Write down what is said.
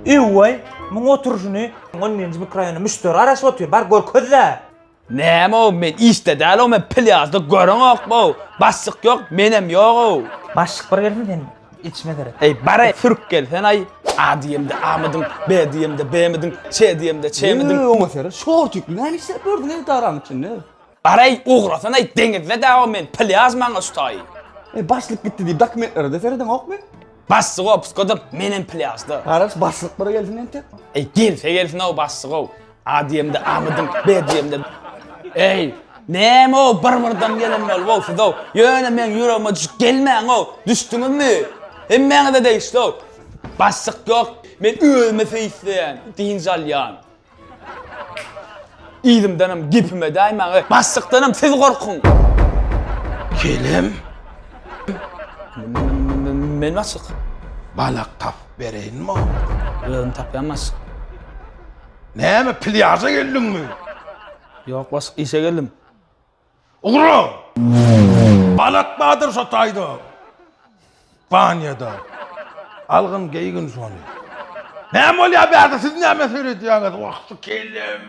Öwweý, muň oturyşyny on birinji mikroraýonda müşderi garaşyp otyr, bar görkez-dä. Näme-ow, men işde däl-ow, men plýažda göreňokmy-ow? Başlyk ýok, menem ýog-ow. Başlyk bir gelsin sen içime seret. Eý, bar-aý, sürüp gelsen-aý. A diýemde A-mydyň, B diýemde B-midiň, Ç diýemde Ç-midiň. Eý, oňa seret, şortikli näme işläp ýördüň edaraň içinde? Bar-aý, ugrasana-aý, deňizde däl-ow men, plýaž maňa şu taýy. Eý, başlyk gitdi diýip dokumentlere-de seredeňokmy? Başlyk opuskada, menem plýažda. Garaş, başlyk bir gelsin entek. Eý, gelse gelsin-ow başlyk-ow. A diýemde A-mydyň, B diýemde Eý, näme-ow bir-birden gelen bolup-ow siz-ow. Ýöne meň ýüregime düşüp gelmäň-ow. Düşdüňizmi? Hemmäňize degişli-ow. Başlyk ýok, men özüme seýisleýän, dynç alýan. Yzymdanam gepime däýmäň, başlykdanam siz gorkuň. Kelem. Men başlyk. Balak tapyp bereýinmi? Özüm tapýan başlyk. Näme plýaža geldiňmi? Ýok başlyk işe geldim. Ugra! Balak bardyr şo taýda. Banýada. Algyn geýgin şony. Näme bolýar bärde siz näme seredýäňiz? Wah şu kelem.